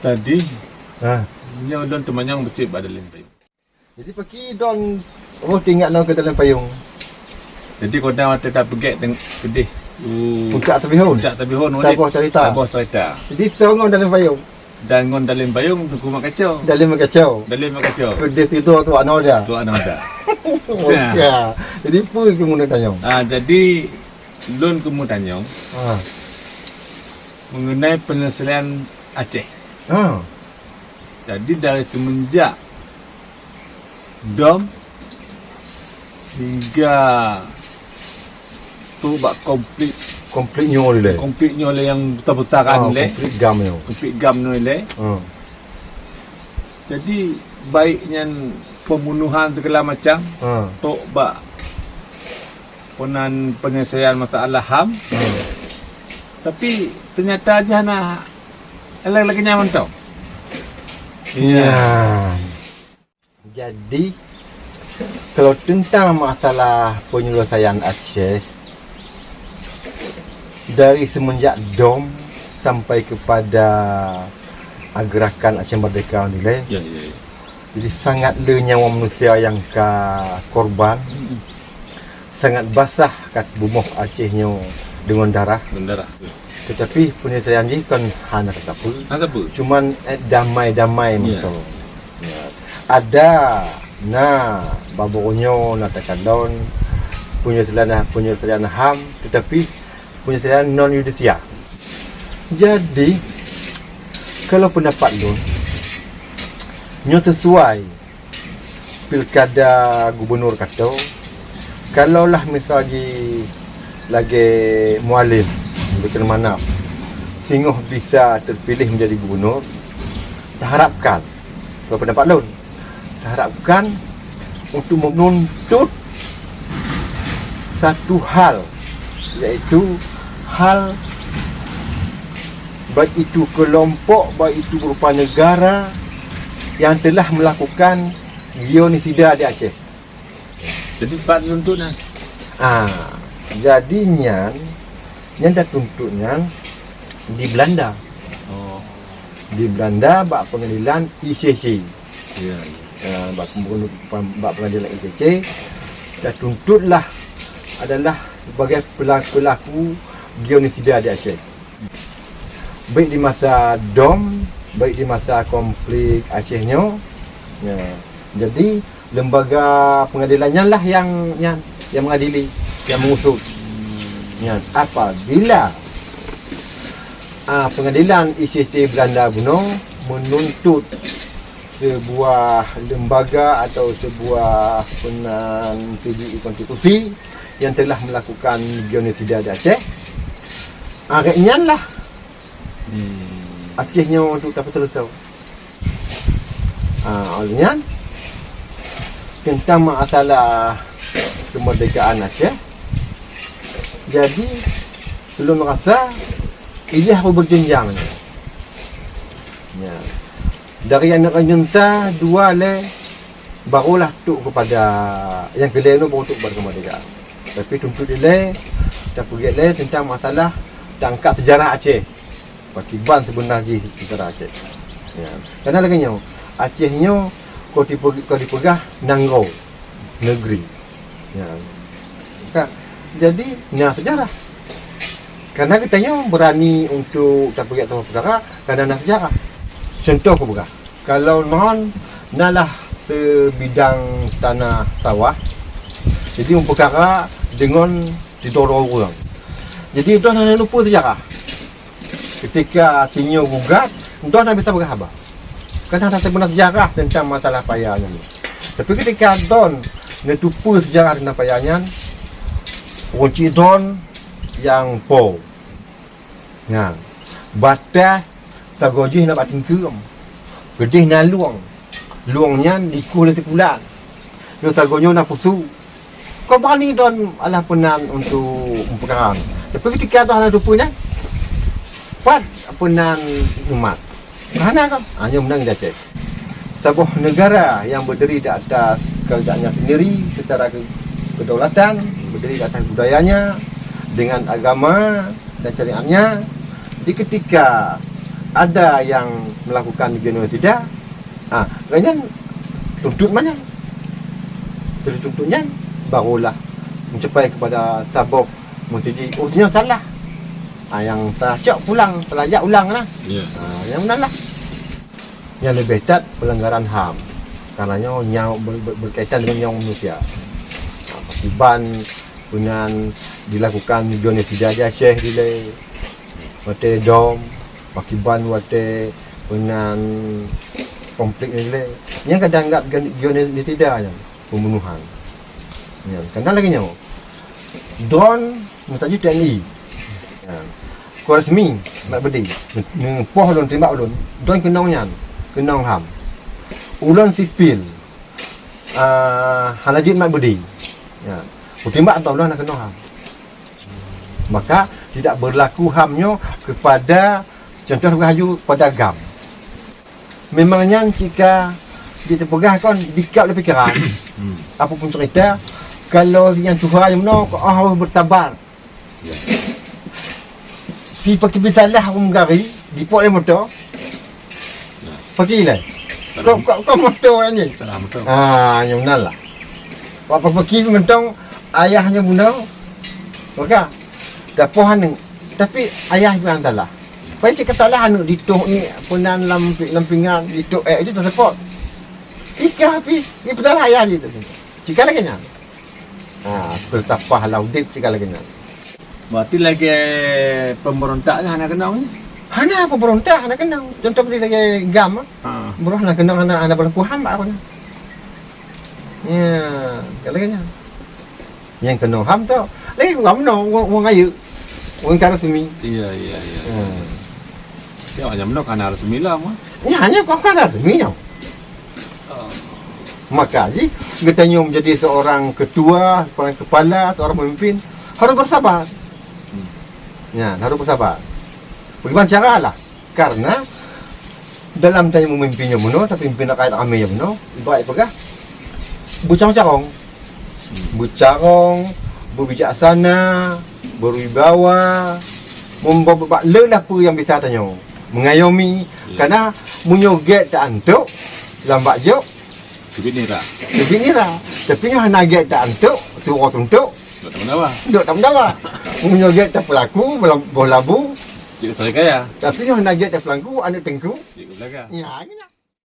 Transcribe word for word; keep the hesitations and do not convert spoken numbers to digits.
Jadi, ha, nyoe lôn teumanyong bacut bak Dalem Payong. Jadi, pakri droen roh teuingat lom keu Dalem Payong? Jadi, kadang watèe tapeugèt deng-, keudeh, uh, Puncak Tabihon. Puncak Tabihon, taboh carita. Taboh carita. Jadi, soe ngon Dalem Payong? Dan ngon Dalem Payong, Teungku Mat Kaco. Dalem Mat Kaco. Dalem Mat Kaco. Keudeh sidroe Tuan Noda. Tuan Noda. Oke. Jadi, peue keuh meunurot tanyong? Ah, jadi, lôn keuh meutanyong, ha, mengenai penyelesaian Aceh. Ha. Jadi, dari semenjak dom hingga trôk bak konflik. Konflik nyoe lé. Konflik nyoe lé nyang besar-besar kan, ah, lé. Konflik GAM nyoe. Konflik GAM nyoe lé. Hmm. Jadi, baik nyan pembunuhan segala macam, hmm, trôk bak peunan penyelesaian masalah HAM. Hmm. Tapi, ternyata aja na lagèe-lagèe nyan mantong. Ya. Jadi, kalau tentang masalah penyelesaian Aceh, dari semenjak dom sampai kepada, ah, gerakan Aceh Merdeka ni lé, ya, ya, ya, jadi, sangat le nyawa manusia nyang ka korban. Mm-mm. Sangat basah kat bumoh Aceh nyoe deungon darah. Deungon darah. Teutapi, peunyeusaian jih kon hana sapeue. Hana sapeue. Cuman, eh, damai-damai, ya, mantong. Ya. Ada, na, bak uroe nyoe na takalon peunyeusaian, peunyeusaian HAM, teutapi peunyeusaian non yudisial. Jadi, kalau peundapat lôn, nyoe sisuai pilkada gubunur ka tô, kalaulah misal jih lagèe Mualem, Abdul Karim Manaf, singoh bisa teupiléh meujadi gubunur, taharapkan, kalau peundapat lôn, taharapkan untuk menuntut satu hal, yaitu hal baik itu kelompok, baik itu berupa negara yang telah melakukan genosida di Aceh. Jadi, pat tuntut nyan? Ah, jadi nyan, nyang tatuntut nyan di Belanda. Oh. Di Belanda bak pengadilan I C C. Ya, ya. Ah, bak pembunuh, bak pengadilan I C C, tatuntutlah adalah sebagai pela-, pelaku genosida di Aceh. Baik di masa dom, baik di masa konflik Aceh nyoe. Ya. Jadi, lembaga pengadilan nyan lah yang, yang, yang mengadili, yang mengusut. Nyan, apabila, ah, pengadilan I C C Belanda bunoe menuntut sebuah lembaga atau sebuah peunan tinggi konstitusi yang telah melakukan genosida di Aceh, arek nyan lah, hmm, Aceh nyoe untuk tapeuseuleusoe. Ha, oleh nyan, tentang masalah kemerdekaan Aceh, jadi, ulôn rasa, ilèe harôh berjenjang nyoe. Ya. Dari aneuk rayeuk sa, dua lé, barulah trôk keupada nyang keulhèe nyoe, baru trôk keupada kemerdekaan. Tapi tuntut ilèe, tapeugèt lé tentang masalah taangkat sejarah Aceh. Pakiban seubeuna jih sejarah Aceh. Ya. Karena lagèe nyoe, Aceh nyoe ka dipe-, ka dipeugah nanggroe, negeri. Ya. Ka, jadi, na sejarah. Karena geutanyoe beurani untuk tapeugèt saboh peukara, karena na sejarah. Contoh kupeugah, kalau non, na lah sebidang tanah sawah, jadi meupeukara deungon sidroe-droe ureueng. Jadi, droe hana neuteupeue sejarah. Ketika sinyoe gugat, droe hana bisa peugah haba. Kan hana seubeuna sejarah tentang masalah paya nyan. Tapi ketika droe neuteupeue sejarah tentang paya nyan, ureueng chik droe nyang po. Nyan, batèe sagoe jih na bak tingkeue. Keudeh na lueng. Lueng nyan dikôh lé sikulan. Nyoe sagoe nyoe na pusu. Kon beurani droe alah peunan untuk meupeukara. Tapi ketika droe hana teupeue nyan, pat peunan umat. Hana kan? Ha, nyoe meunan di Aceh. Saboh negara yang berdiri di atas kehendaknya sendiri secara ke-, kedaulatan, berdiri di atas budayanya, dengan agama dan syariatnya. Di ketika Ada yang melakukan genosida, ah, nyan tuntut manyang. Setelah tuntut nyan, barulah mencapai kepada saboh meusidhi, oh, nyan salah. Ah, nyang salah cok pulang, salah jak ulang lah. Ya. Ah, nyang meunan lah. Nyang leubeh that pelanggaran ham. Karena nyoe nyang ber-, ber-, berkaitan dengan nyawong manusia. Ah, pakiban peunan dilakukan genosida di Aceh dilée. Watée dom, pakiban watée peunan konflik nilai. Nyang ka dianggap gen-, genosida nyan, pembunuhan. Nyan, kan lagée nyoe. Drone meusaji T N I. Nyan. Ku resmi, mat beudé. Neupoh ulôn, timbak ulôn. Drone keunong nyan, keunong ham. Ulôn sipil, ah, hana jeuet mat beudé. Nyan. Kutimbak ulôn na keunong ham. Maka tidak berlaku ham nyoe kepada, contoh lagée aju pada GAM. Memang nyan cit ka jeuet teupeugah kon dikab lé pikeran. Hmm. Apa pun cerita, kalau nyang tuha nyang meunoe, oh, harus bersabar. Ya. Si pakai salah ureuëng gari, dipok lé moto. Ya. Pakai ilai. Salah. Kok, kok, kok moto nyan? Salah moto. Ah, nyang meunan lah. Wak pakai mentong ayah nyang bunoe. Maka, tapoh aneuk. Tapi ayah nyang salah. Pai cit ka salah aneuk ditoh ni, peunan lam, lam pingan, ditoh, eh, itu tersepot. Ika pi, ni pesalah ayah ni tu. Cika lagée nyan. Ha, filsafah lah udeb cika lagée nyan. Berarti lagée pemberontak nyan hana keunong ni? Hana pemberontak, hana keunong. Contoh seperti lagée GAM, ah. Ha. Buroh hana keunong, hana, hana berlaku ham bak aku ni. Ya, kalau lagée nyan. Nyang keunong ham tu, lagée GAM nyoe, ureuëng, ureuëng ayeuk. Ureuëng ka resmi. Iya, iya, iya. Hmm. Ya, nyang meunoe ka na resmi lah, mah. Nya, nya, kok ka na resmi nyoe. Oh. Maka jih, geutanyoe menjadi seorang ketua, seorang kepala, seorang pemimpin, harus bersabar. Hmm. Ya, harus bersabar. Bagaimana cara lah? Karena dalam tanyoe meumimpin nyang bunoe, tapi mimpin rakyat ramé nyang bunoe, ibarat peugah, beucarông-carông. Hmm. Beucarông, beubijaksana, berwibawa, membawa bak le lah peue nyang bisa tanyoe. Mengayomi, ya. Karena meunyoe gét ta antok, lam bak jok, teubiet nira. Teubiet nira. Tapi nyoe hana gét ta antok, suroh tuntok. Dok tak mendawa. Dok tak mendawa. Meunyoe gét ta peulaku, boh labu. Cik Besar Kaya. Tapi nyoe hana gét ta peulaku, aneuk teungku. Cik Besar Kaya. Ya, gini.